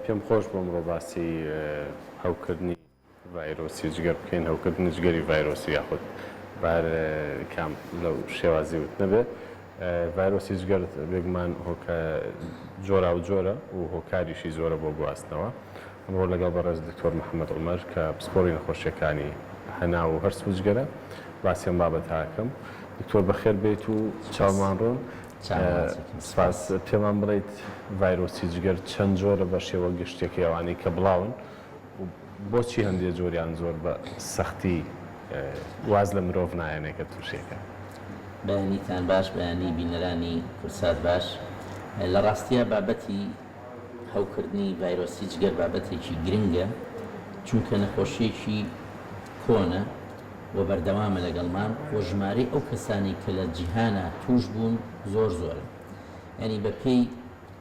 پێم خۆش بوو ئەمڕۆ باسی هەوکردنی ڤایرۆسی جگەر بکەین، هەوکردنی جگەری ڤایرۆسی یاخود بە هەر کام لەو شێوازی وتنە بێ. ڤایرۆسی جگەر بێگومان هۆکە جۆراوجۆرە و هۆکاریشی زۆرە بۆ گواستنەوە. ئەمڕۆ لەگەڵ بەڕێز دکتۆر محەمەد عومەر کە پسپۆڕی نەخۆشییەکانی هەناو و هەرس و جگەرە باسی ئەم بابەتە ئەکەم. دکتۆر بەخێر بێیت و چاومان ڕوون. سپاس. پێمان بڵێیت ڤایرۆسی جگەر چەند جۆرە بە شێوە گشتیەکەی ئەوانەی کە بڵاون و بۆچی هەندێ جۆریان زۆر بە سەختی واز لە مرۆڤ نایەنێ کە تووشێکە؟ بەیانیتان باش بەیانی بینەرانی کوردسات باش. لە ڕاستیا بابەتی هەوکردنی ڤایرۆسی جگەر بابەتێکی گرنگە چونکە نەخۆشیەکی کۆنە و بەردەوامە لەگەڵمان و ژمارەی ئەو کەسانەی کە لە جیهانا توش بوون زۆر زۆرن یانی بە پێی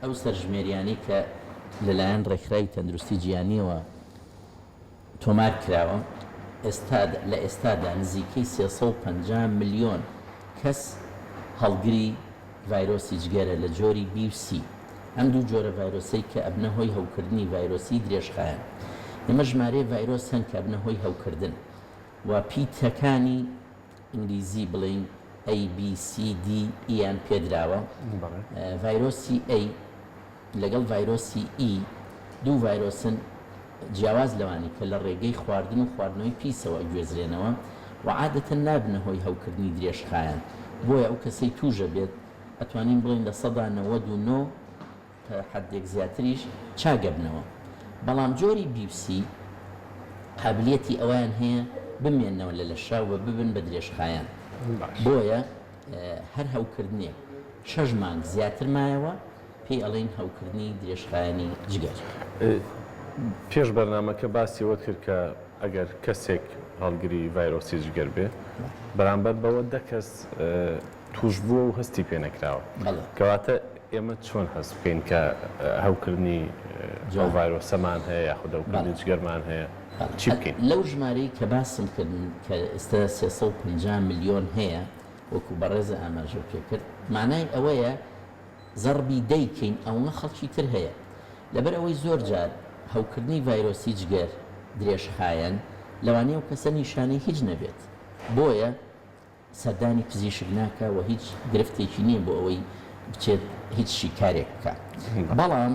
ئەو سەرژمێریانەی کە لەلایەن ڕێکخراوی تەندروستی جیهانیەوە تۆمار کراوە ئێستا لە ئێستادا نزیکەی 350 ملیۆن کەس هەڵگری ڤایرۆسی جگەرە لە جۆری بی و سی، ئەم دوو جۆرە ڤایرۆسەی کە ئەبنە هۆی هەوکردنی ڤایرۆسی درێژخایەن. ئێمە ژمارەیە ڤایرۆس هەن کە ئەبنە هۆی هەوکردن و پیتەکانی ئینگلیزی بڵێین A B C D E یان پێدراوە. ڤایرۆسی A لەگەڵ ڤایرۆسی E دوو ڤایرۆسن جیاواز لەوانی کە لە ڕێگەی خواردن و خواردنەوەی پیسەوە ئەگوێزرێنەوە و عادەتەن نابنە هۆی هەوکردنی درێژخایەن بۆیە ئەو کەسەی تووشە بێت ئەتوانین بڵێین 99% تا حەدێک زیاتریش چاک ئەبنەوە بەڵام جۆری بی و سی قابلیەتی ئەوەیان هەیە بمێننەوە لە لەشا و ببن بە درێژخایەن بۆیە هەر هەوکردنێک شەش مانگ زیاتر مایەوە پێی ئەڵێین هەوکردنی درێژخایەنی جگەر. پێش بەرنامەکە باسی ئەوەت کرد کە ئەگەر کەسێک هەڵگری ڤایرۆسی جگەر بێ بەرامبەر بەوە دە کەس تووشبووە و هەستی پێ نەکراوە. کەواتە ئێمە چۆن هەست بکەین کە هەوکردنی ئەو ڤایرۆسەمان هەیە یاخود هەوکردنی جگەرمان هەیە چی بکەین؟ لەو ژمارەی کە باسم کرد کە ئێستا 350 ملیۆن هەیە وەکو بەڕێزە ئاماژەو پێکرد مانای ئەوەیە زەڕبی دەی کەین ئەونە خەڵکی تر هەیە لەبەر ئەوەی زۆر جار هەوکردنی ڤایرۆسی جگەر درێژخایەن لەوانەیە ئەو کەسە نیشانەی هیچ نەبێت بۆیە سەردانی پزیشک ناکا و هیچ گرفتێکی نییە بۆ ئەوەی بچێت هیچ شیکارێک بکات بەڵام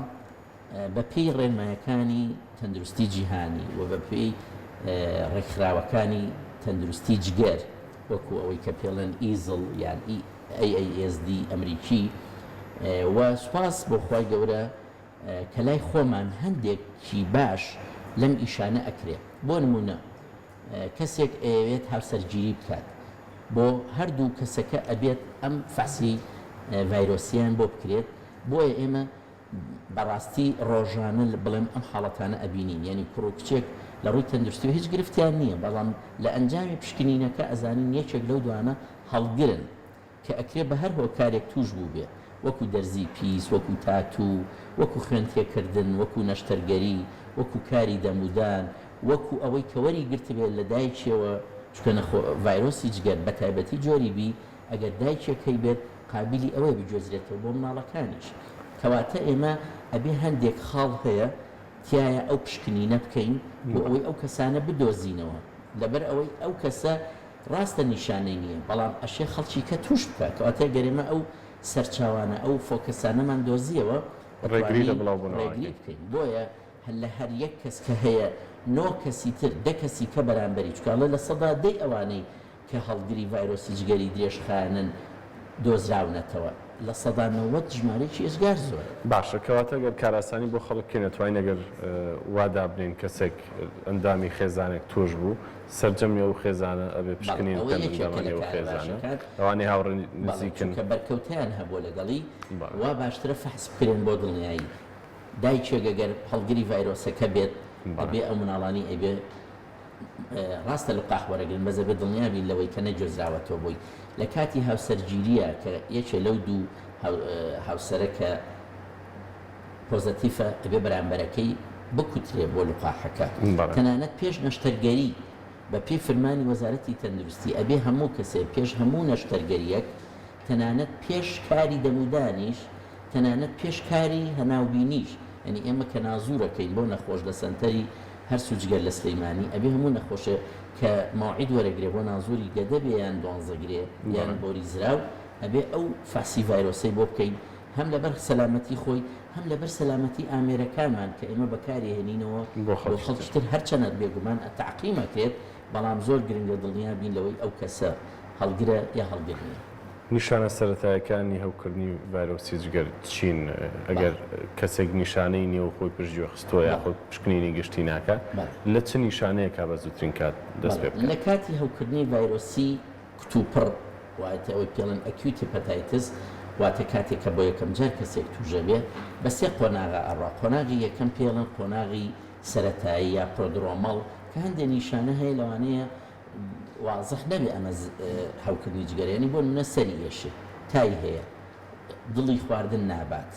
بە پێی ڕێنمایەکانی تەندروستی جیهانی و بە پێی ڕێکخراوەکانی تەندروستی جگەر وەکو ئەوەی کە پێڵێن ئیزڵ یان AASD ئەمریکی و سوپاس بۆ خوای گەورە کە لای خۆمان هەندێکی باش لەم ئیشانە ئەکرێ بۆ نمونە کەسێک ئەیەوێت هاوسەرگیری بکات بۆ هەردوو کەسەکە ئەبێت ئەم فەحسی ڤایرۆسیان بۆ بکرێت بۆیە ئێمە بەڕاستی ڕۆژانە بڵێم ئەم حاڵەتانە ئەبینین یانی کوڕ و کچێک لە ڕووی تەندروستیەوە هیچ گرفتیان نییە بەڵام لە ئەنجامی پشکنینەکە ئەزانین یەکێک لەو دوانە هەڵگرن کە ئەکرێ بە هەر هۆکارێک تووش بووبێ وەکو دەرزی پیس وەکو تاتوو وەکو خوێن تێکردن وەکو نەشتەرگەری وەکو کاری دەمودان وەکو ئەوەی کە وەری گرتبێ لە دایکیەوە چونکە نەخۆ ڤایرۆسی جگەر بەتایبەتی جۆری بی ئەگەر دایکێک هەیبێت قابیلی ئەوەیە بگوێزرێتەوە بۆ مناڵەکانیش کەواتە ئێمە ئەبێ هەندێک خاڵ هەیە تیایە ئەو پشکنینە بکەین بۆ ئەوەی ئەو کەسانە بدۆزینەوە لەبەر ئەوەی ئەو کەسە ڕاستە نیشانەی نییە بەڵام ئەشێ خەڵکی کە توش بکات کەواتە گەر ئێمە ئەو سەرچاوانە ئەو فۆکەسانەمان دۆزیەوە ڕێگری لە ئەتوانین بڵاوبوونەوە ڕێگری ئەکەین. بکەین بۆیە لە هەر یەک کەس کە هەیە نۆ کەسی تر دە کەسی کە بەرامبەری چونکە ئەڵێ 10% ئەوانەی کە هەڵگری ڤایرۆسی جگەری درێژخایەنن دۆزراونەتەوە، 90% ژمارەیەکی ئێجگار زۆرە. باشە کەواتە گەر کارئاسانی بۆ خەڵک بکەین ئەتوانین ئەگەر وا دابنێین کەسێک ئەندامی خێزانێک توش بوو سەرجەمی ئەو خێزانە ئەبێ بەڵێ پشکنین ئەوە بکەن یەکێکە لە ئەندامانی ئەو کارە خێزانە باشەکان ئەوانەی هاوڕێ بەڵێ نزیکن. چونکە بەرکەوتەیان هەبووە لەگەڵی بەڵێ. وا باشترە فەحس بکرێن بۆ دڵنیایی دایکێک ئەگەر هەڵگری ڤایرۆسەکە بێت بەڵێ. ئەبێ ئەو مناڵانی ئەبێ ڕاستە لقاح وەرەگرن بەس ئەبێ دڵنیا بین لەوەی کە نەگوێزراوەتەوە بۆی لە کاتی هاوسەرگیریە کە یەکێ لەو دوو هاوسەرە کە پۆزەتیفە ئەبێ بەرامبەرەکەی بکوترێ بۆ لقاحەکە تەنانەت پێش نەشتەرگەری بە پێی فرمانی وەزارەتی تەندروستی ئەبێ هەموو کەسێ پێش هەموو نەشتەرگەریەک تەنانەت پێش کاری دەمودانیش تەنانەت پێش کاری هەناوبینیش. یانی ئێمە کە نازوورەکەین بۆ نەخۆش لە سەنتەری هەرس و جگەر لە سلیمانی ئەبێ هەموو نەخۆشێ کە مەوعید وەرەگرێ بۆ نازووری گەدە بێ یان دوانزەگرێ یان بۆری زراو ئەبێ ئەو فەحسی ڤایرۆسەی بۆ بکەین هەم لەبەر سەلامەتی خۆی هەم لەبەر سەلامەتی ئامێرەکانمان کە ئێمە بەکاری هێنینەوە بۆ بۆ خەڵکی خەڵکی تر. تر هەرچەنە بێگومان تەعقیم ئەکرێت بەڵام زۆر گرنگە دڵنیا بین لەوەی ئەو کەسە هەڵگرە یا هەڵگر نییە. نیشانە سەرەتایەکانی هەوکردنی ڤایرۆسی جگەر چین؟ ئەگەر کەسێک نیشانەی نییە و خۆی پشتگوێ خستووە یاخود پشکنینی گشتی ناکات، لە چ نیشانەیەکا بە زووترین کات دەست پێ بکات؟ لە کاتی هەوکردنی ڤایرۆسی کتوپڕ واتە ئەوەی پێڵێن Acute Hepatitis واتە کاتێک کە بۆ یەکەم جار کەسێک تووشەبێ بە سێ قۆناغا ئەڕوا، قۆناغی یەکەم پێڵێن قۆناغی سەرەتایی یا prodromal کە هەندێ نیشانە هەیە لەوانەیە وازح نەبێ ئەمە هەوکردنی جگەرە یانی بۆ نمونە سەری ئێشێ تای هەیە دڵی خواردن نابات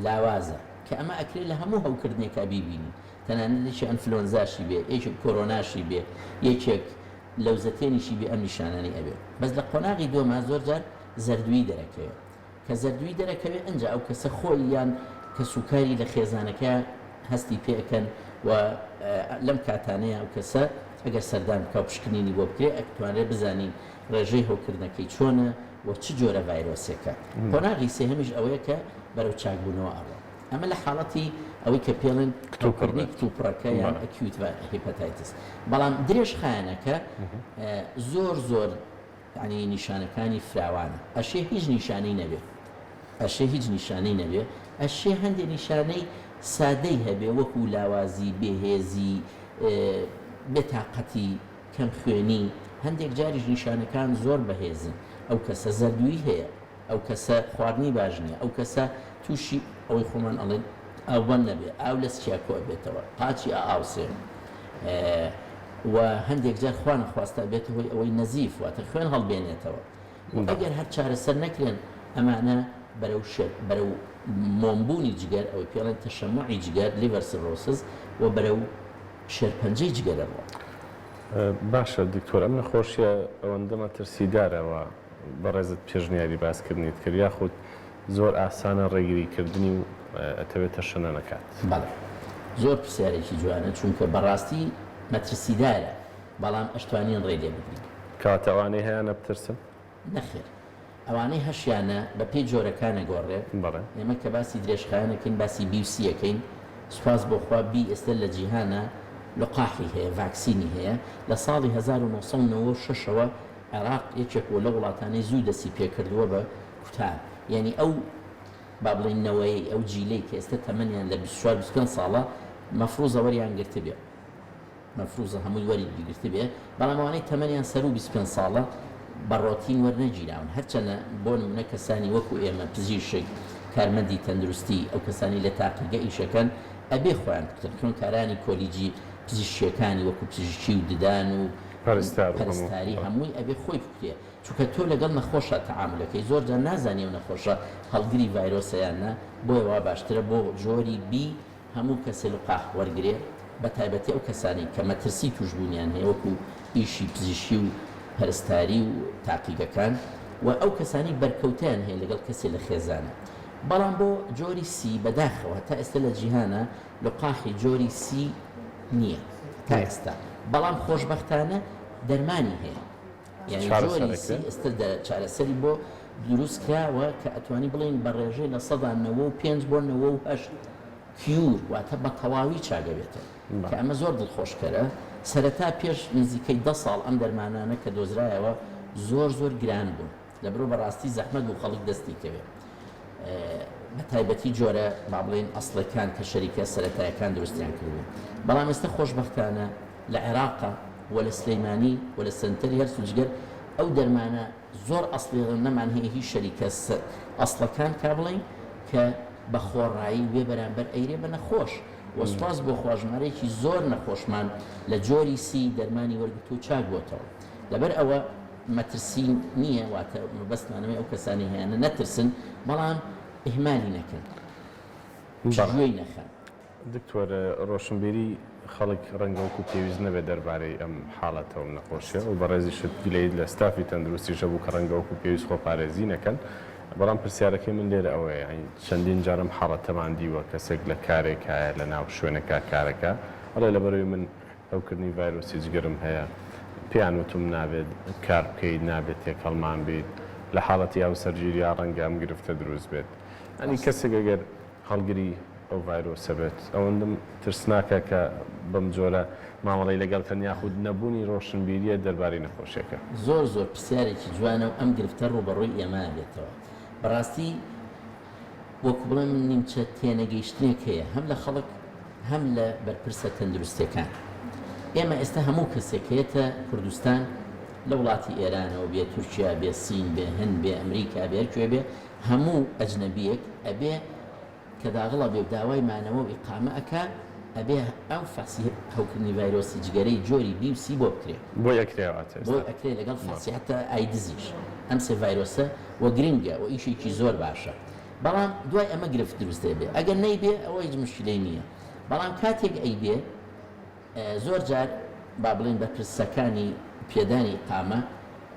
لاوازە کە ئەمە ئەکرێ لە هەموو هەوکردنێکا بیبینین تەنانەت یەکێ ئەنفلۆنزاشی بێ یەکێک کۆرۆناشی بێ یەکێک لەوزەتێنیشی بێ ئەم نیشانانەی ئەبێ بەس لە قۆناغی دووەما زۆر جار زەردوویی دەرەکەوێ کە زەردووی دەرەکەوێ ئنجا ئەو کەسە خۆی یان کەسوکاری لە خێزانەکەیا هەستی پێ ئەکەن و لەم کاتانەیا ئەو کەسە ئەگەر سەردان بکا و پشکنینی بۆ بکرێ ئەتوانرێ بزانین ڕێژەی هەوکردنەکەی چۆنە و چ جۆرە ڤایرۆسێکە. قۆناغی سێهەمیش ئەوەیە کە بەرەو چاکبوونەوە ئەڕوا. ئەمە لە حاڵەتی ئەوەی کە پێڵێن کتوپڕ هەوکردنی بێت. کتوپڕەکە یان Acute Hepatitis. بەڵام درێژخایەنەکە زۆر زۆر یەعنی نیشانەکانی فراوانە ئەشێ هیچ نیشانەی نەبێ ئەشێ هیچ نیشانەی نەبێ ئەشێ هەندێ نیشانەی سادەی هەبێ وەکو لاوازی بێهێزی بێتاقەتی کەم خوێنی هەندێک جاریش نیشانەکان زۆر بەهێزن ئەو کەسە زەردووی هەیە ئەو کەسە خواردنی باش نیە ئەو کەسە توشی ئەوەی خۆمان ئەڵێن ئاوبەند نەبێ ئاو لە سکیا کۆ ئەبێتەوە قاچی ئەئاوسێ و هەندێک جار خوا نەخواستە ئەبێتە هۆی ئەوەی نەزیف واتە خوێن هەڵبێنێتەوە و ئەگەر هەر چارەسەر نەکرێن ئەمانە بەرەو شێر بەرەو مۆمبوونی جگەر ئەوەی پێڵێن تەشەموعی جگەر Liver Cirrhosis و بەرەو شێرپەنجەی جگەر ئەڕوا. باشە دکتۆر ئەم نەخۆشیە ئەوەندە مەترسیدارە وە بەڕێزت پێشنیاری باسکردنیت کرد یاخود زۆر ئاسانە ڕێگری کردنی و ئەتەوێت تەشەنە نەکات؟ بەڵێ زۆر پرسیارێکی جوانە چونکە بەڕاستی مەترسیدارە بەڵام ئەشتوانین ڕێی لێ بگرین. کەواتە ئەوانەی هەیانە بترسن؟ نەخێر ئەوانەی هەشیانە بەپێی جۆرەکان ئەگۆڕێ، بەڵێ. ئێمە کە باسی درێژخایەن ئەکەین باسی بی و سی ئەکەین، سوپاس بۆ خوا بی ئێستە لە جیهانا لقاحی هەیە ڤاکسینی هەیە، لە ساڵی 1996 ەوە عێراق یەکێک بووە لەو وڵاتانەی زوو دەستی پێکردووە بە کوتان، یانی ئەو با بڵێین نەوەیەی ئەو جیلەی کە ئێستە تەمەنیان لە 24 25 ساڵە مەفروزە وەریان گرتبێ. مەفروزە هەمووی وەری گرتبێ بەڵام ئەوانەی تەمەنیان سەروو 25 ساڵە بە ڕۆتین وەرنەگیراون هەرچەنە بۆ نمونە کەسانی وەکو ئێمە پزیشک کارمەندی تەندروستی ئەو کەسانی لە تاقیگە ئیشەکەن ئەبێ خۆیان بکوتن خوێندکارانی کۆلیجی پزیشکیەکانی وەکو پزیشکی و ددان و پەرستار و هەموو پەرستاری هەمووی ئەبێ خۆی بکوتێ چونکە تۆ لەگەڵ نەخۆشا تەعامولەکەی زۆر جار نازانی ئەو نەخۆشە هەڵگری ڤایرۆسە یان نا بۆیە وا باشترە بۆ جۆری بی هەموو کەسێ لقاح وەرگرێ بەتایبەتی ئەو کەسانەی کە مەترسی توشبوونیان هەیە وەکو ئیشی پزیشکی و پەرستاری و تاقیگەکان و ئەو کەسانەی بەرکەوتەیان هەیە لەگەڵ کەسێ لە خێزانە بەڵام بۆ جۆری سی بەداخەوە هەتا ئێستا لە جیهانا لقاحی جۆری سی نییە تا ئێستا بەڵام خۆشبەختانە دەرمانی هەیە یانی جۆری سی ئێستا چارەسەری بۆ دروست کراوە کە ئەتوانی بڵێین بە ڕێژەی 95% بۆ 98 cure واتە بە تەواوی چاک ئەبێتەوە کە ئەمە زۆر دڵخۆشکەرە. سەرەتا پێش نزیکەی دە ساڵ ئەم دەرمانانە کە دۆزرایەوە زۆر زۆر گران بوون لەبرۆ بەڕاستی زەحمەت بوو خەڵک دەستی کەوێ بە تایبەتی جۆرە با بڵێین ئەسڵەکان کە شەریکە سەرەتایەکان دروستیان کردبوو بەڵام ئێستا خۆشبەختانە لە عێراقە و لە سلەیمانی و لە سەنتەری هەرس و جگەر ئەو دەرمانە زۆر ئەسڵیانەمان هەیە هی شەریکە ئەسڵەکان کا بڵێین کە بە خۆڕایی و بێ بەرامبەر ئەیرێ بە نەخۆش و سوپاس بۆ خوا ژمارەیەکی زۆر نەخۆشمان لە جۆری سی دەرمانی وەرگرتوو و چاک بۆتەوە لەبەر ئەوە مەترسی نییە واتە مەبەستمان ئەوەیە ئەو کەسانەی هەیانە نەترسن بەڵام ئیهمالی نەکەن پشتگوێی نەخەن. دکتۆر ڕۆشنبیری خەڵک ڕەنگە وەکو پێویست نەبێت دەربارەی ئەم حاڵەتە و نەخۆشیە و بەڕێزیشت گلەیت لە ستافی تەندروستیش هەبوو کە ڕەنگە وەکو پێویست خۆپارێزی نەکەن. بەڵام پرسیارەکەی من لێرە ئەوەیە یانی چەندین جار ئەم حاڵەتەمان دیوە کەسێک لە کارێکایە لە ناو شوێنەکا کارەکا ئەڵێ لەبەرئەوەی من هەوکردنی ڤایرۆسی جگەرم هەیە پێیان وتوم نابێت کار بکەیت نابێت تێکەڵمان بیت لە حاڵەتی هاوسەرگیریا ڕەنگە ئەم گرفتە دروست بێت یانی کەسێک ئەگەر هەڵگری ئەو ڤایرۆسە بێت ئەوەندەم ترسناکە کە بەم جۆرە مامەڵەی لەگەڵ کەن یاخود نەبوونی ڕۆشنبیریە دەربارەی نەخۆشیەکە. زۆر زۆر پرسیارێکی جوانە و ئەم گرفتە ڕووبەڕووی ئێمە ئەبێتەوە. بەڕاستی وەکو بڵێم نیمچە تێنەگەیشتنێک هەیە هەم لە خەڵک هەم لە بەرپرسە تەندروستیەکان. ئێمە ئێستا هەموو کەسێک کە یەتە کوردستان لە وڵاتی ئێرانەوە بێ، تورکیا بێ، سین بێ، هند بێ، ئەمریکا بێ، هەر کوێ بێ هەموو ئەجنەبیەک ئەبێ کە داغڵ ئەبێ و داوای مانەوە و ئیقامە ئەکا ئەبێ ئەم فەحسی هەوکردنی ڤایرۆسی جگەرەی جۆری بی و سی بۆ بکرێ. بۆی ئەکرێ واتە ئێستا. بۆی ئەکرێ لەگەڵ فەحسی حەتا ئایدزیش ئەم سێ ڤایرۆسە وە گرنگە و ئیشێکی زۆر باشە بەڵام دوای ئەمە گرفت دروست ئەبێ ئەگەر نەیبێ ئەوە هیچ مشکیلەی نیە بەڵام کاتێک ئەیبێ زۆر جار با بڵێین بەرپرسەکانی پێدانی ئیقامە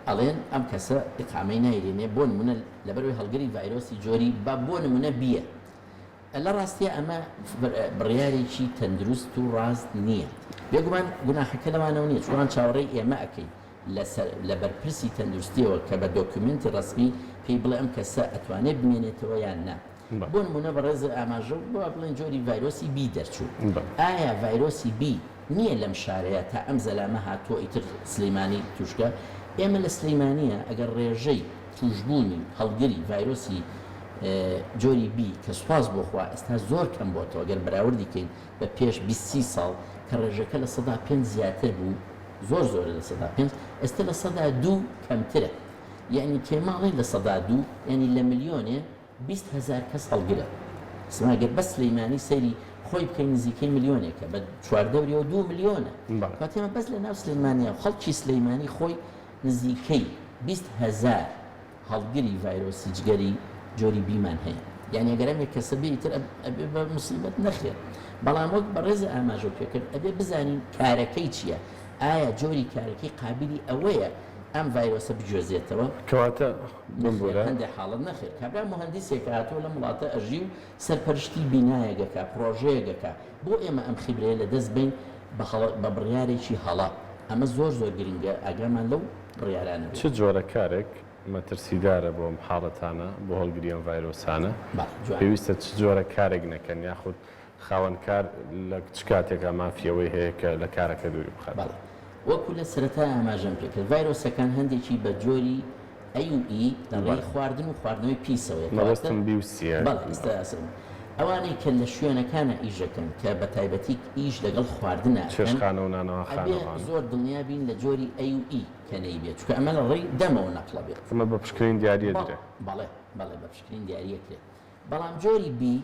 ئەڵێن ئەم کەسە ئیقامەی نایرێنێ بۆ نمونە لەبەرئەوەی هەڵگری ڤایرۆسی جۆری با بۆ نمونە بیە لە ڕاستیا ئەمە بڕیارێکی تەندروست و ڕاست نییە بێگومان گوناحەکە لەوانەوە نییە چوان چاوەڕێی ئێمە ئەکەین لەسەر لە بەرپرسی تەندروستیەوە کە بە دۆکیومێنتی ڕەسمی پێی بڵێ ئەم کەسە ئەتوانێ بمێنێتەوە یان نا بۆ نموونە بەڕێز ئاماژە با بڵێن جۆری ڤایرۆسی بی دەرچوو ئایا ڤایرۆسی بی نییە لەم شارەیا تا ئەم زەلامە هاتووە ئیتر سلیمانی تووشکە ئێمە لە سلیمانیە ئەگەر ڕێژەی تووشبوونی هەڵگری ڤایرۆسی جۆری بی کە سوپاس بۆ خوا ئێستا زۆر کەم بۆتەوە گەر بەراوردی کەین بە پێش 20 سی ساڵ کە ڕێژەکە 5% زیاتر بوو زۆر زۆرە 5% ئێستا 2% کەمترە یەعنی کێماڵی 2% یەعنی لە ملیۆنێ 20 هەزار کەس هەڵگرە. سما گەر بەس سلیمانی سەیری خۆی بکەین نزیکەی ملیۆنێکە بە چواردەوریەوە دوو ملیۆنە. کەواتە ئێمە بەس لە ناو سلیمانیا و خەڵکی سلیمانی خۆی نزیکەی 20 هەزار هەڵگری ڤایرۆسی جگەری جۆری بیمان هەیە. یانی ئەگەر ئەم یەک کەسە بێ ئیتر ئەبێ بە موسیبەت نەخێر. بەڵام وەک بەڕێزت ئاماژەو پێکرد ئەبێ بزانین کارەکەی چیە؟ ئایا جۆری کارەکەی قابیلی ئەوەیە ئەم ڤایرۆسە بگوێزێتەوە؟ کەواتە نەخێر بمبورە. هەندێ حاڵەت نەخێر کابرا موهەندیسێکە هاتووە لەم وڵاتە ئەژی و سەرپەرشتی بینایەک ئەکا پڕۆژەیەک ئەکا بۆ ئێمە ئەم خیبرەیە لە دەست بەین بە هەڵە بە بڕیارێکی هەڵە ئەمە زۆر زۆر گرنگە ئاگامان لەو بڕیارانە چ بێت. جۆرە کارێک مەترسیدارە بۆ ئەم حاڵەتانە بۆ هەڵگری ئەم ڤایرۆسانە؟ بەڵێ جوانە. پێویستە چ جۆرە کارێک نەکەن یاخود خاوەن کار لە چ کاتێکا مافی ئەوەی هەیە کە لە کارەکە دووری بخاتەوە؟ بەڵێ وەکو لە سەرەتا ئاماژەم پێکرد ڤایرۆسەکان هەندێکی بە جۆری A و E لە ڕێی خواردن و خواردنەوەی پیسەوەیە کەواتە مەبەستم B و C یە. بەڵێ ئێستا ئەسڵ ئەوانەی کە لە شوێنەکانا ئیش ئەکەن کە بە تایبەتی ئیش لەگەڵ خواردنا ئەکەن چێشتخانە و نانەواخانە ئەبێ و ئەوانە. زۆر دڵنیا بین لە جۆری A و E کە نەیبێ چونکە ئەمە لە ڕێی دەمەوە نەقڵ ئەبێت. ئەمە بە پشکنین دیاری ئەدرێ؟ بەڵێ بەڵێ بە پشکنین دیاری ئەکرێ. بەڵام جۆری بی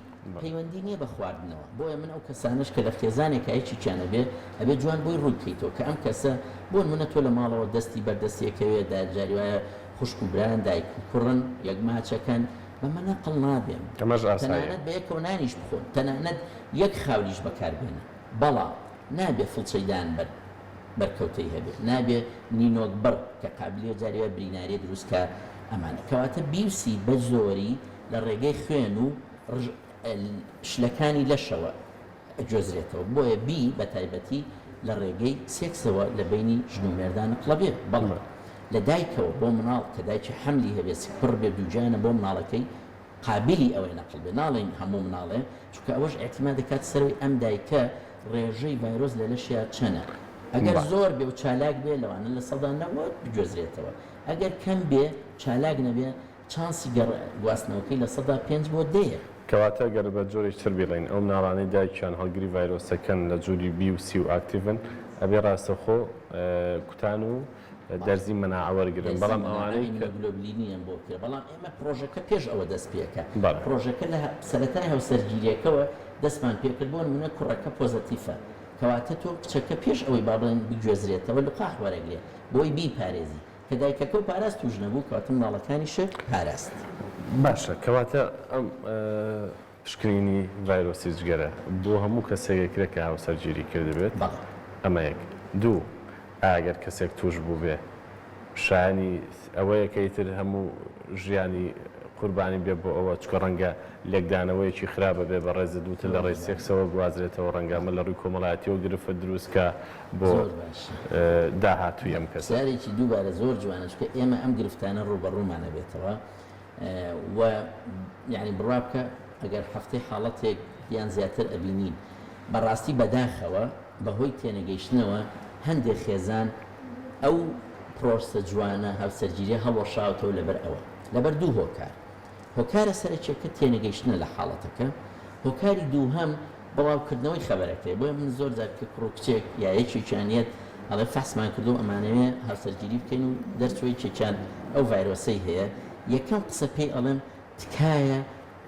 پەیوەندی نیە بە خواردنەوە بۆیە من ئەو کەسانەش کە لە خێزانێکا یەکێکیان ئەبێ ئەبێ جوان بۆی ڕوون بکەیتەوە کە ئەم کەسە بۆ نمونە تۆ لە ماڵەوە دەستی بەر دەستی ئەکەوێ دا جاری وایە خوشک و بران دایک و کوڕن یەک ماچەکەن بەمە نەقڵ نابێن ئەمەش ئاساییە. تەنانەت بەیەکەوە نانیش بخۆن تەنانەت یەک خاولیش بەکار بێنن بەڵام نابێ فڵچەی دان بەر بەرکەوتەی هەبێ نابێ نینۆک بڕ کە قابلیە جاری وایە بریناریە دروست کا ئەمانە کەواتە بی و سی بە زۆری لە ڕێگەی خوێن و ڕژ شلەکانی لەشەوە ئەگوێزرێتەوە بۆیە بی بە تایبەتی لە ڕێگەی سێکسەوە لە بەینی ژن و مێردا نقڵەبێ بەڵێ لە دایکەوە بۆ مناڵ کە دایکی حەملی هەبێ سکپڕ بێ دووگیانە بۆ مناڵەکەی قابیلی ئەوەی نەقڵ بێ ناڵێین هەموو مناڵێ چونکە ئەوەش ئیعتیماد دەکات سەرەوەی ئەم دایکە ڕێژەی ڤایرۆس لە لەشیا چەنە ئەگەر زۆر بێ و چالاک بێ لەوانە 90% بگوێزرێتەوە ئەگەر کەم بێ چالاک نەبێ چانسی گەڕ گواستنەوەکەی 5% بۆ دەیە. کەواتە گەر بە جۆرێکی تر بیڵێین ئەو مناڵانەی دایکیان هەڵگری ڤایرۆسەکەن لە جۆری بی و سی و active ن ئەبێ ڕاستەوخۆ کوتان و دەرزی مەناعە وەرگرن دەرزی بەڵام مەناعە ئەوانەی کە. ئیمنۆگلۆبلینیان بۆ بکرێ بەڵام ئێمە پڕۆژەکە پێش ئەوە دەست پێکا بەڵێ. پڕۆژەکە لە سەرەتای هاوسەرگیریەکەوە دەستمان پێکرد بۆ نمونە کوڕەکە پۆزەتیفە کەواتە تۆ کچەکە پێش ئەوەی با بڵێن بگوێزرێتەوە لقاح وەرەگرێ بۆی بیپارێزی کە دایکەکەو پاراست توش نەبوو کەواتە مناڵەکانیشت پاراست. باشە کەواتە ئەم پشکنینی ڤایرۆسی جگەرە بۆ هەموو کەسێک ئەکرێ کە هاوسەرگیری کردبێت؟ بەڵێ. ئەمە یەک. دوو، ئایا گەر کەسێک توش بووبێ شایەنی ئەوەیە کە ئیتر هەموو ژیانی. قوربانی بێ بۆ ئەوە چونکە ڕەنگە لێکدانەوەیەکی خراپە بێ بەڕێزت وتت لە زۆر ڕێی باشە. سێکسەوە گوازرێتەوە ڕەنگە ئەمە لە ڕووی کۆمەڵایەتیەوە گرفت دروست کا بۆ زۆر باشە. داهاتووی ئەم کەسە. پرسیارێکی دووبارە زۆر جوانە چونکە ئێمە ئەم گرفتانە ڕووبەڕوومان ئەبێتەوە و یانی بڕوا بکە ئەگەر هەفتەی حاڵەتێک یان زیاتر ئەبینین بەڕاستی بەداخەوە بەهۆی تێنەگەیشتنەوە هەندێ خێزان ئەو پرۆسە جوانە هاوسەرگیریە هەڵوەشاوەتەوە لەبەر ئەوە لەبەر دوو هۆکار هۆکارە سەرەکیەکە تێنەگەیشتنە لە حاڵەتەکە هۆکاری دووهەم بڵاوکردنەوەی خەبەرەکەیە بۆیە من زۆر جار کە کوڕ و کچێک یا یەکێکیان یەت ئەڵێ فەحسمان کردووە و ئەمانەوێ هاوسەرگیری بکەین و دەرچووە یەکێکیان ئەو ڤایرۆسەی هەیە یەکەم قسە پێی ئەڵێم تکایە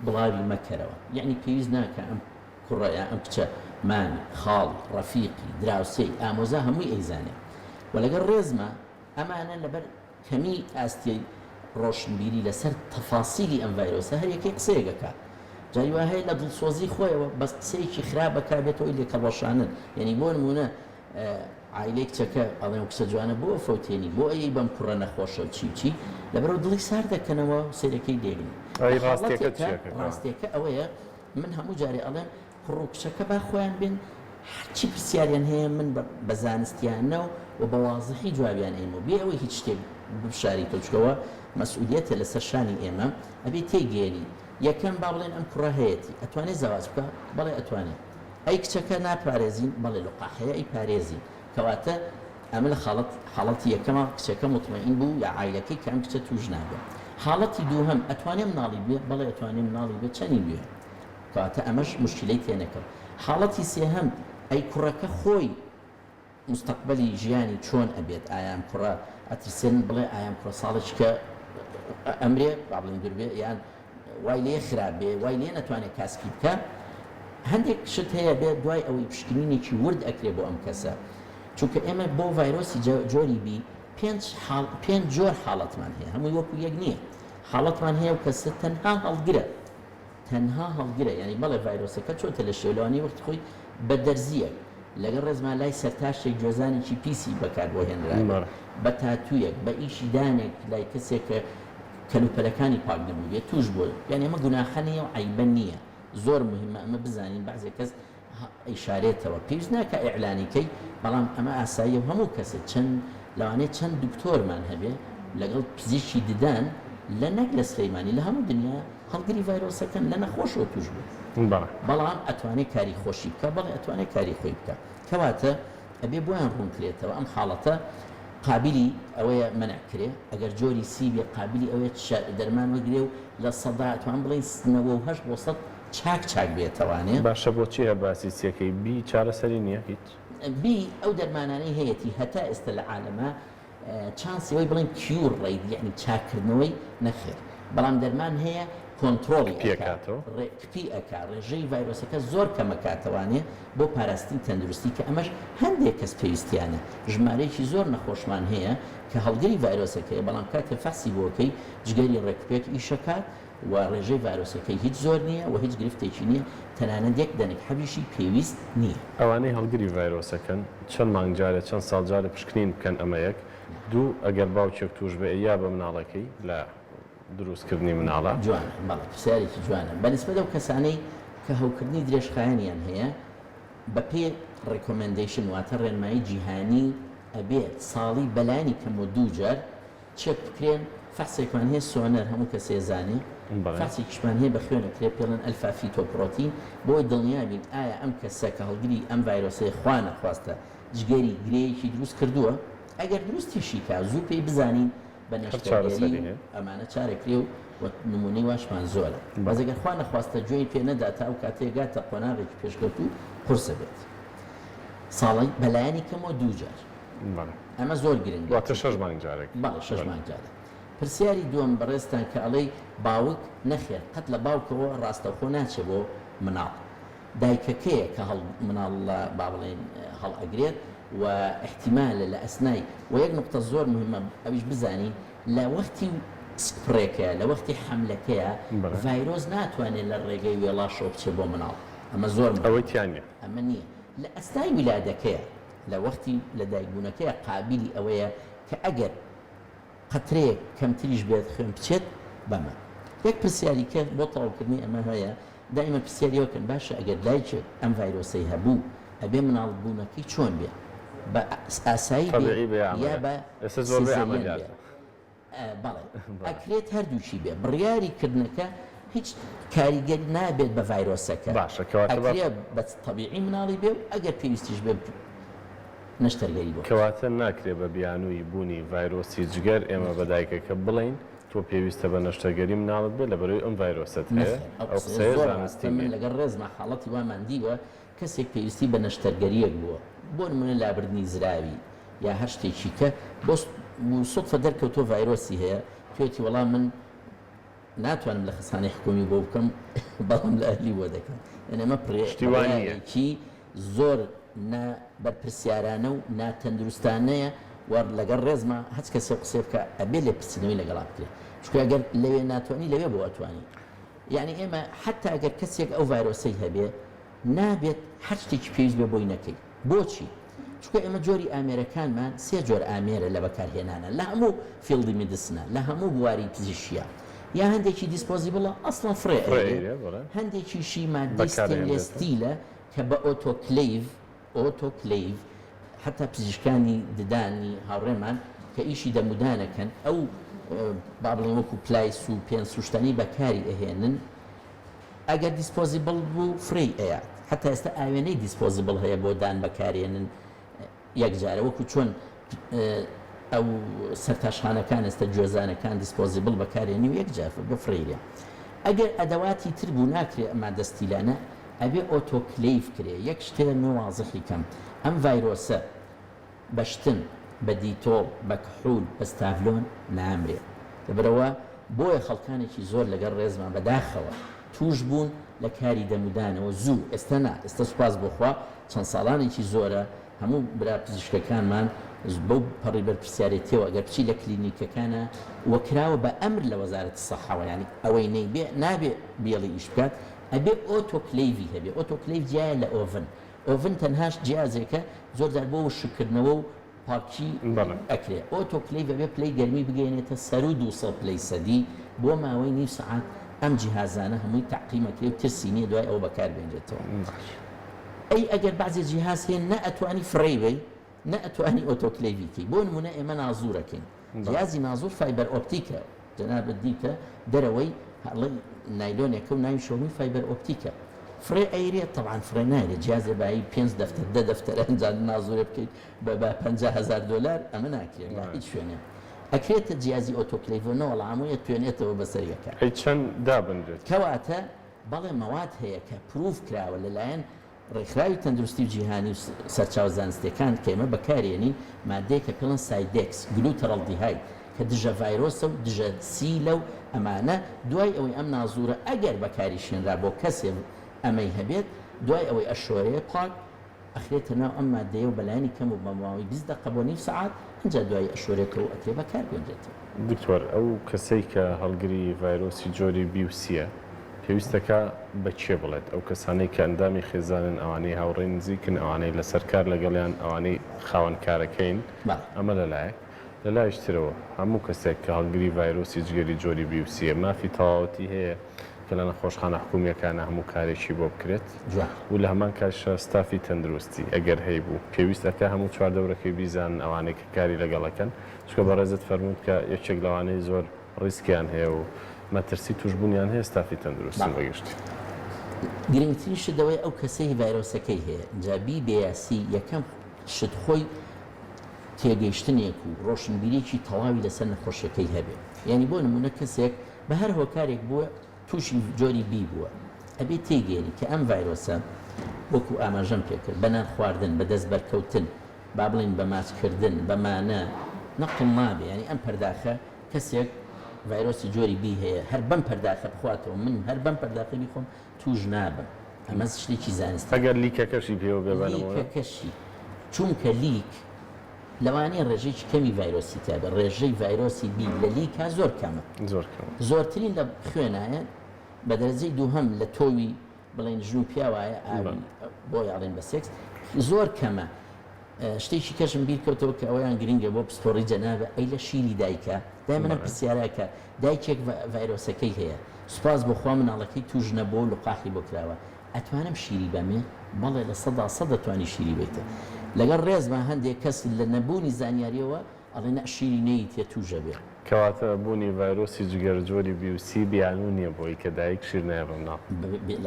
بڵاوی مەکەرەوە یەعنی پێویست ناکا ئەم کوڕە یا ئەم کچە مامی، خاڵی، ڕەفیقی، دراوسێی، ئامۆزا هەمووی ئەیزانێ وە لەگەڵ ڕێزما ئەمانە لەبەر کەمی ئاستی ڕۆشنبیری لەسەر تەفاسیلی ئەم ڤایرۆسە هەر یەکەی قسەیەک ئەکا جاری وا هەیە لە دڵسۆزی خۆیەوە بەس قسەیەکی خراپ ئەکا بێتەوەی لێکهەڵوەشانن یەنی بۆ نموونە عایلەی کچەکە ئەڵێن ئەو کچە جوانە بۆ ئەفەوتێنی بۆ ئەیەی بەم کوڕە نەخۆشە و چی و چی لەبەرئەوە دڵی سارد دەکەنەوە و سەیرەکەی لێک نیە ئەی لە ڕاستیەکە حاڵەتێکا چیە کەکە؟ ڕاستیەکە ئەوەیە من هەموو جارێ ئەڵێم کوڕ و کچەکە با خۆیان بێن هەرچی پرسیاریان هەیە من بە زانستیانە و بە وازحی جوابیان ئەیمەوە بێ ئەوەی هیچ شتێک بشاریتەوە چونکە ئەوە مەسئولیەتە لەسەر شانی ئێمە ئەبێ تێیگەیەنین یەکەم با بڵێن ئەم کوڕە هەیەتی ئەتوانێ زەواج بکا بەڵێ ئەتوانێ ئەی کچەکە ناپارێزین بەڵێ لقاح هەیە ئەیپارێزین کەواتە ئەمە لە خاڵەت حاڵەتی یەکەما کچەکە موتمەئین بوو یا عایلەکەی کە ئەم کچە توش نابێ حاڵەتی دووهەم ئەتوانێ مناڵی بێ بەڵێ ئەتوانێ مناڵی بێ چەنی بوێ کەواتە ئەمەش موشکیلەی تێنەکەوت حاڵەتی سێهەم ئەی کوڕەکە خۆی موستەقبەلی ژیانی چۆن ئەبێت ئایا ئەم کوڕە ئەترسێن بڵێ ئایا ئەم کوڕە ساڵێکی کە ئەمرێ با بڵێین دوور بێ یان وای لێ خراپ بێ وای لێ نەتوانێ کاسپی بکا هەندێک شت هەیە بێ دوای ئەوەی پشکنینێکی ورد ئەکرێ بۆ ئەم کەسە چونکە ئێمە بۆ ڤایرۆسی جۆری بی پێنج حاڵ پێنج جۆر حاڵەتمان هەیە هەمووی وەکو یەک نییە حاڵەتمان هەیە و کەسە تەنها هەڵگرە تەنها هەڵگرە یانی بەڵێ ڤایرۆسەکە چۆتە لەشیەوە لەوانەیە وەختی خۆی بە دەرزیەک لەگەڵ ڕێزما لای سەرتاشێک گوێزانێکی پیسی بەکار بۆ هێنرابێت بە تاتویەک بە ئیشی دانێک لای کەسێک کە کەلوپەلەکانی پاک نەبووبێت توش بووە یانی ئەمە گوناحە نیە و عەیبە نیە زۆر موهیمە ئەمە بزانین بەعزێ کەس ئەیشارێتەوە پێویست ناکا ئیعلانی کەی بەڵام ئەمە ئاساییە و هەموو کەسێ چەند لەوانەیە چەند دکتۆرمان هەبێ لەگەڵ پزیشکی ددان لە نەک لە سلەیمانی لە هەموو دنیا هەڵگری ڤایرۆسەکەن لە نەخۆشەوە توش بوون بەڵام ئەتوانێ کاری خۆشی بکا بەڵێ ئەتوانێ کاری خۆی بکا کەواتە ئەبێ بۆیان ڕوون کرێتەوە ئەم حاڵەتە قابیلی ئەوەیە مەنع کرێ ئەگەر جۆری سی بێ قابیلی ئەوەیە دەرمان وەگرێ و لە سەدا ئەتوانم بڵێین 98 بۆ سەد چاک چاک بێتەوانێ. باشە بۆچی هەر باسی سیەکەی بی چارەسەری نیە هیچ؟ بی ئەو دەرمانانەی هەیەتی هەتا ئێستا لە عالەما چانسی ئەوەی بڵێن cure rate یەعنی چاککردنەوەی نەخێر بەڵام دەرمان هەیە کۆنترۆڵی کپی ئەکا ئەکاتەوە. ڕێ کپی ئەکا ڕێژەی ڤایرۆسەکە زۆر کەم ئەکاتەوانێ بۆ پاراستنی تەندروستی کە ئەمەش هەندێک کەس پێویستیانە ژمارەیەکی زۆر نەخۆشمان هەیە کە هەڵگری ڤایرۆسەکەیە بەڵام کاتێ فەحسی بۆ ئەکەی جگەری ڕێکوپێک ئیشەکات و ڕێژەی ڤایرۆسەکەی هیچ زۆر نییە و هیچ گرفتێکی نییە تەنانەت یەک دەنک حەبیشی پێویست نییە. ئەوانەی هەڵگری ڤایرۆسەکەن چەند مانگ جارێ چەند ساڵ جارێ پشکنین بکەن ئەمە یەک، دوو ئەگەر باوکێک توش بێ یا بە مناڵەکەی لە دروست کردنی مناڵە. جوانە بەڵێ پرسیارێکی جوانە بە نیسبەت ئەو کەسانەی کە هەوکردنی درێژخایەنیان هەیە بە پێی recommendation واتە ڕێنمایی جیهانی ئەبێت ساڵی بەلایەنی کەمەوە دووجار چێک بکرێن فەحسێکمان هەیە سۆنەر هەموو کەسێ زانێ فەحسێکیشمان هەیە بە خوێن ئەکرێ پێڵێن alpha fetoprotein بۆی دڵنیا بین ئایا ئەم کەسە کە هەڵگری ئەم ڤایرۆسەیە خوا نەخواستە جگەری گرێیەکی دروست کردووە ئەگەر دروستیشی کا زوو پێی بزانین بە هەر نەشتەرگەری چارەسەری و هەیە. ئەمانە چارەکرێ و و نموونەی واشمان زۆرە بەس بەڵێ. ئەگەر خوا نەخواستە گوێی پێ نەدا تا ئەو کاتەی گاتە قۆناغێکی پێشکەوتوو قورسە بێت ساڵی بەلایەنی کەمەوە دووجار. بەڵێ. ئەمە زۆر گرنگە واتە شەش چونکە مانگ جارێک. بەڵێ شەش بەڵێ. مانگ جارێک. پرسیاری دووەم بەڕێزتان کە ئەڵێی باوک نەخێر قەت لە باوکەوە ڕاستەوخۆ ناچێ بۆ مناڵ دایکەکەیە کە هەڵ مناڵ لە با بڵێین هەڵ ئەگرێت و ئیحتیمالە لە ئەسنای وە یەک نوقتە زۆر مهمە ئەویش بزانین لە وەختی سکپڕێکەیا لە وەختی حەملەکەیا بەڵێ. ڤایرۆس ناتوانێ لە ڕێگەی وێڵاشەوە بچێ بۆ مناڵ ئەمە زۆر ئەوەی مهمە تیا نیە. ئەمە نیە لە ئەسنای ولادەکەیا لە وەختی لە دایکبوونەکەیا قابیلی ئەوەیە کە ئەگەر قەترەیەک کەمتریش بێت خوێن بچێت بەمە. یەک پرسیاری کە بۆ تەواوکردنی ئەمە هەیە، دائیمەن پرسیاری ئەوە کەن باشە ئەگەر دایکێک ئەم ڤایرۆسەی هەبوو ئەبێ مناڵ بوونەکەی چۆن بێ؟ بە ئاسایی بێ تەبیعی بێ یا یا عەمەلیات؟ بە ئێستا زۆربەی سیزەریەن بێ؟ عەمەلیاتە. بەڵێ ئەکرێت هەردووکی بێ بڕیاری کردنەکە هیچ کاریگەر نابێت بە ڤایرۆسەکە باشە کەواتە با ئەکرێ بە تەبیعی مناڵی بێ و ئەگەر پێویستیش بێ نەشتەرگەری بۆ بکرێ. کەواتە ناکرێ بە بیانووی بوونی ڤایرۆسی جگەر ئێمە بە نەخێر. دایکەکە بڵێین تۆ پێویستە بە نەشتەرگەری مناڵت بێ لەبەرئەوەی ئەم ڤایرۆسەت هەیە نەخێر ئەو ئەو قسەیە قسەیە زۆر ڕاستە زانستی من نییە. لەگەڵ ڕێزما حاڵەتی وامان دیوە کەسێک پێویستی بە نەشتەرگەریەک بووە بۆ نمونە لابردنی زراوی یا هەر شتێکی کە بۆ سوتفە دەرکەوتووە ڤایرۆسی هەیە توێتی وەڵا من ناتوانم لە خەسانەی حکومی بۆ بکەم بەڵام لە ئەهلی بۆ دەکەم یعنی ئەمە شتی وا نییە. بڕیارێکی زۆر نا بەرپرسیارانە و ناتەندروستانەیە و لەگەڵ ڕێزما هەچ کەسێ قسێ بکە ئەبێ لێپرسینەوەی لەگەڵا بکرێ چونکە ئەگەر لەوێ ناتوانی لەوێ بۆ ئەتوانی یعنی ئێمە حتا ئەگەر کەسێک ئەو ڤایرۆسەی هەبێ نابێت هەر شتێکی پێویست بێ بۆی نەکەی بۆچی؟ چونکە ئێمە جۆری ئامێرەکانمان سێ جۆر ئامێرە لە بەکارهێنانە لە هەموو field ی medicine ە لە هەموو بواری پزیشکیە یا هەندێکی disposable ە ئەسڵەن فڕێ فڕێ ئەیرێ ئەیرێ بەڵێ هەندێکیشی مادەی بەکارئەهێنرێتەوە. stainless steel ە کە بە ئۆتۆکلەیڤ Autoclave حەتا پزیشکانی ددانی هاوڕێمان کە ئیشی دەمودانەکەن ئەو با بڵێین وەکو pliers و پێنس و شتانەی بەکاری ئەهێنن ئەگەر disposable بوو فرێی ئەیات حەتا ئێستا ئاوێنەی disposable هەیە بۆ دان بەکارێنن یەکجارە وەکو چۆن ئەو سەرتاشخانەکان ئێستا گوێزانەکان disposable بەکارێنی و یەکجار بە فرێیرێ ئەگەر ئەدەواتی تر بوو ناکرێ مادە ستیلانە ئەبێ ئۆتۆکلەیڤ کرێ یەک شتێ من وازحی کەم ئەم ڤایرۆسە بە شتن، بە دیتۆڵ، بە کحول، بە ستاڤلۆن نامرێ. لەبەرئەوە بۆیە خەڵکانێکی زۆر لەگەڵ ڕێزمان بەداخەوە تووش بوون لە کاری دەمودانەوە زوو، ئێستا نا، ئێستا سوپاس بۆ خوا چەند ساڵانێکی زۆرە هەموو برا پزیشکەکانمان بەو پەڕی بەرپرسیارێتیەوە ئەگەر بچی لە کلینیکەکانا وە کراوە بە ئەمر لە وەزارەتی سەحەوە یانی ئەوەی نەیبێ نابێ بێڵی ئیش بکات ئەبێ ئۆتۆکلەیڤی هەبێ ئۆتۆکلەیڤ جیایە لە oven oven تەنهاش جیازێکە زۆر جار بۆ وشککردنەوە و پاکی ئەکرێ. ئۆتۆکلەیڤ ئەبێ پلەی گەرمی بگەیەنێتە سەروو 200 پلەی سەدی بۆ ماوەی نیو سەعات ئەم جیهازانە هەمووی تەعقیم ئەکرێ و ترسی نیە دوای ئەوە بەکار بێنرێتەوە. ئەی ئەگەر بەعزێ جیهاز هەیە نە ئەتوانی فڕێی بەی نە ئەتوانی ئۆتۆکلەیڤی کەی بۆ نمونە ئێمە نازوورەکەین جیازی نازوور fiber optic ە جەنابت دیتە دەرەوەی هەڵەی نایلۆنێکە و ناوی شەومی fiber optic ە فڕێ ئەیرێ تەبعەن فڕێ نایرێ جیازێ بایی پێنج دەفتەر دە دەفتەر ئەنجام نازوورێ بکەیت بە بە 50 هەزار دۆلار ئەمە ناکرێت لە هیچ شوێنێ ئەکرێتە جیازی ئۆتۆکلەیڤ نەوەڵا هەمووی ئەتوێنێتەوە بەسەر یەکا. ئەی چەند دابنرێت؟ کەواتە بەڵێ مەواد هەیە کە proof کراوە لەلایەن ڕێکخراوی تەندروستی جیهانی و سەرچاوە زانستیەکان کە ئێمە بەکاریێنین مادەیەکە پێڵێن Cidex، glutaraldehyde، کە دژە ڤایرۆسە و دژە سیلە و ئەمانە، دوای ئەوەی ئەم نازوورە ئەگەر بەکاریشهێنرا بۆ کەسێ ئەمەی هەبێت دوای ئەوەی ئەشۆرێ پاک ئەخرێتە ناو ئەم مادەیە و بەلایەنی کەم و بە ماوەی 20 دەقە بۆ نیو سەعات ئینجا دوایی ئەشۆرێتەوە و ئەکرێ بەکار بێنرێتەوە. دکتۆر ئەو کەسەی کە هەڵگری ڤایرۆسی جۆری بی و سیە پێویستەکا بە کێ بڵێت؟ ئەو کەسانەی کە ئەندامی خێزانن، ئەوانەی هاوڕێی نزیکن، ئەوانەی لەسەر کار لەگەڵیان، ئەوانەی خاوەن کارەکەین، بەڵێ. ئەمە لە لایەک. لە لایش ترەوە هەموو کەسێک کە هەڵگری ڤایرۆسی جگەری جۆری بی و سیە مافی تەواوەتی هەیە کە لە نەخۆشخانە حکوومییەکانا هەموو کارێکی بۆ بکرێت جوان. و لە هەمان کاتیشا ستافی تەندروستی ئەگەر هەیبوو پێویست ئەکا هەموو چواردەورەکەی بیزانن ئەوانەی کە کاری لەگەڵ ئەکەن چونکە بەڕێزت فەرمووت کە یەکێک لەوانەی زۆر ڕیسکیان هەیە و مەترسی توشبوونیان هەیە ستافی تەندروستن بەڵێ بە گشتی. گرنگترین شت ئەوەیە ئەو کەسەی ڤایرۆسەکەی هەیە جا بی بێ یا سی یەکەم شت خۆی تێگەیشتنێک و ڕۆشنبیریەکی تەواوی لەسەر نەخۆشیەکەی هەبێ یانی بۆ نمونە کەسێک بە هەر هۆکارێک بووە توشی جۆری بی بووە ئەبێ تێیگەیەنی کە ئەم ڤایرۆسە وەکو ئاماژەم پێکرد بە نان خواردن بە دەست بەرکەوتن با بڵێین بە ماچ کردن بە مانە نەقڵ نابێ یانی ئەم پەرداخە کەسێک ڤایرۆسی جۆری بی هەیە هەر بەم پەرداخە بخواتەوە من هەر بەم پەرداخە بیخۆم توش نابم ئەمە شتێکی زانستیە. ئەگەر لیکەکەشی پێوە بێ بە نموونە؟ لیکەکەشی چونکە لیک لەوانەیە ڕێژەیەکی کەمی ڤایرۆسی تیابێ ڕێژەی ڤایرۆسی بی لە لیکا زۆر کەمە زۆر کەمە. زۆرترین لە خوێنایە بە دەرەجەی دووهەم لە تۆوی بڵێن ژن و پیاوایە ئاوی بۆیە ئەڵێن بە سێکس زۆر کەمە. شتێکی کەشم بیر کەوتەوە کە ئەوەیان گرنگە بۆ پسپۆڕی جەنابە ئەی لە شیری دایکە دایمەن ئەم پرسیارە کە دایکێک ڤایرۆسەکەی هەیە سوپاس بۆ خوا مناڵەکەی توش نەبووە و لقاحی بۆ کراوە ئەتوانم شیری بەمێ؟ بەڵێ 100% دەتوانی شیری بەیتێ لەگەڵ ڕێزما هەندێک کەس لە نەبوونی زانیاریەوە ئەڵێ نە شیری نەیتێ توش ئەبێ. کەواتە بوونی ڤایرۆسی جگەر جۆری بی و سی بیانوو نیە بۆی کە دایک شیر نایە بە مناڵ.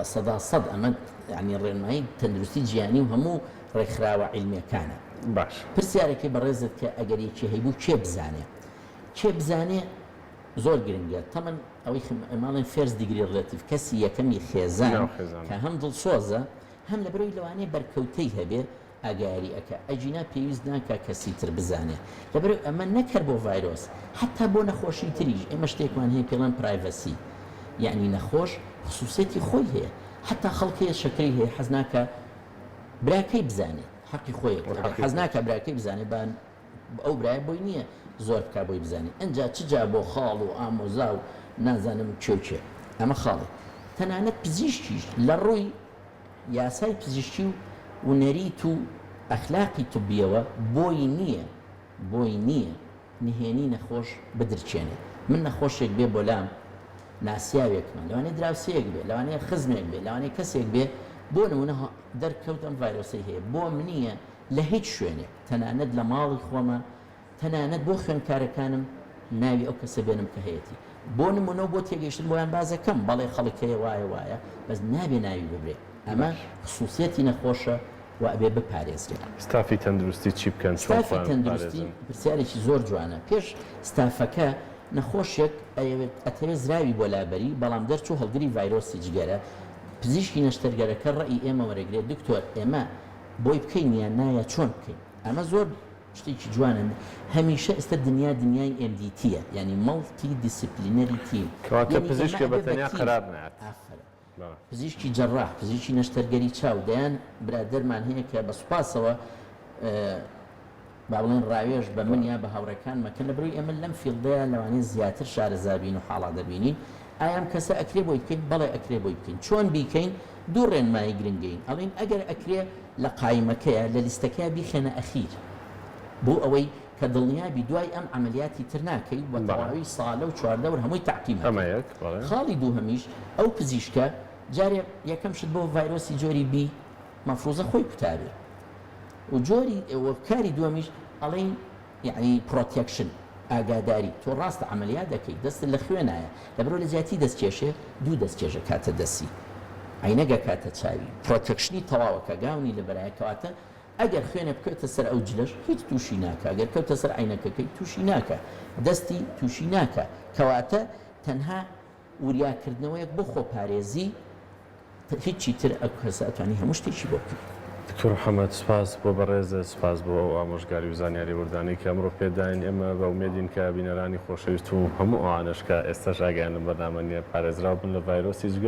100% ئەمە یانی ڕێنمایی تەندروستی جیهانی و هەموو ڕێکخراوە عیلمیەکانە. باش. پرسیارەکەی بەڕێزت کە ئەگەر یەکێ هەیبوو کێ بزانێ؟ کێ بزانێ زۆر گرنگە تەمەن ئەوەی ئێمە ئەڵێن first degree relative کەسی یەکەمی خێزان کە هەم دڵسۆزە هەم لەبەرئەوەی لەوانەیە بەرکەوتەی هەبێ ئاگایاری ئەکا ئەگینا پێویست ناکا کەسی تر بزانێ لەبەرئەوەی ئەمە نەک هەر بۆ ڤایرۆس حەتا بۆ نەخۆشی تریش ئێمە شتێکمان هەیە پێڵێن privacy یەعنی نەخۆش خسوسیەتی خۆی هەیە حەتا خەڵک هەیە شەکرەی هەیە حەز ناکا براکەی بزانێ حەقی خۆیەتی ئەگەر حەز ناکا براکەی بزانێ با ئەو برایە بۆی نییە زۆر بکا بۆی بزانێ ئنجا چ جا بۆ خاڵ و ئامۆزا و نازانم کێ و کێ ئەمە خاڵێک تەنانەت پزیشکیش لە ڕووی یاسای پزیشکی و و نەریت و ئەخلاقی طبیەوە بۆی نییە بۆی نییە نهێنی نەخۆش بدرکێنێ من نەخۆشێک بێ بۆلام ناسیاوێکمان لەوانەیە دراوسێیەک بێ لەوانەیە خزمێک بێ لەوانەیە کەسێک بێ بۆ نمونە دەرکەوت ئەم ڤایرۆسەی هەیە بۆم نییە لە هیچ شوێنێک تەنانەت لە ماڵی خۆما تەنانەت بۆ خوێندکارەکانم ناوی ئەو کەسە بێنم کە هەیەتی بۆ نمونە و بۆ تێگەیشتن بۆیان بازەکەم بەڵێ خەڵک هەیە وایە وایە بەس نابێ ناوی ببرێ ئەمە خسوسیەتی نەخۆشە و ئەبێ بپارێزرێ. ستافی تەندروستی چی بکەن چۆن ستافی خۆیان تەندروستی بپارێزن؟ پرسیارێکی زۆر جوانە پێش ستافەکە نەخۆشێک ئەیەوێت ئەتەوێ زراوی بۆ لابەری بەڵام دەرچوو هەڵگری ڤایرۆسی جگەرە پزیشکی نەشتەرگەرەکە ڕەئی ئێمە وەرەگرێ دکتۆر ئێمە بۆی بکەین یان نا یا چۆن بکەین ئەمە زۆر شتێکی جوانە هەمیشە ئێستا دنیا دنیای MDT یە یانی multidisciplinary team کەواتە یانی ئێمە پزیشکێ بە ئەبێ بە تەنیا تیم قەرار نایات. ئافەرم بەڵێ. پزیشکی جەڕاح پزیشکی نەشتەرگەری چاو دەیان برادەرمان هەیە کە بە سوپاسەوە با بڵێن ڕاوێژ بە من یا بە هاوڕێکانمە کە لەبەرئەوەی ئێمە لەم field ەیا لەوانەیە زیاتر شارەزا بین و حاڵا دەبینین ئایا ئەم کەسە ئەکرێ بۆی بکەین؟ بەڵێ ئەکرێ بۆی بکەین. چۆن بیکەین؟ دوو ڕێنمایی گرنگین ئەڵێین ئەگەر ئەکرێ لە قایمەکەیا لە لیستەکەیا بیخەنە ئەخیر بۆ ئەوەی کە دڵنیابی دوای ئەم عەمەلیاتی تر ناکەی و تەواوی سالە و چواردەور هەمووی تەعقیم ئەمە ئەکەی. یەک، بەڵێ. خاڵی دووهەمیش ئەو پزیشکە جارێ یەکەم شت بۆ ڤایرۆسی جۆری بی مەفروزە خۆی کوتابێ و جۆری و کاری دووەمیش ئەڵێین یەعنی protection، ئاگاداری، تۆ ڕاستە عەمەلیات دەکەی دەستت لە خوێنایە لەبەرئەوە لە جیاتی دەست کێشێ دوو دەست کێش ئەکاتە دەستی عەینەک ئەکاتە چاوی protection ی تەواو ئەکا gown ی لەبەرایە کەواتە ئەگەر خوێنێ بکەوێتە سەر ئەو جلەش هیچ توشی ناکا گەر کەوتە سەر عەینەکەکەی توشی ناکا دەستی توشی ناکا کەواتە تەنها وریاکردنەوەیەک بۆ خۆپارێزی هیچی تر ئەو کەسە ئەتوانی هەموو شتێکی بۆ بکەی. دکتۆر محمد سوپاس بۆ بەڕێزت، سوپاس بۆ ئەو ئامۆژگاری و زانیاری وردانەی کە ئەمڕۆ پێت داین، ئێمە بە ئومێدین کە بینەرانی خۆشەویست و هەموو ئەوانەش کە ئێستاش ئاگایان لەم بەرنامە نییە پارێزراو بن لە ڤایرۆسی جگەر.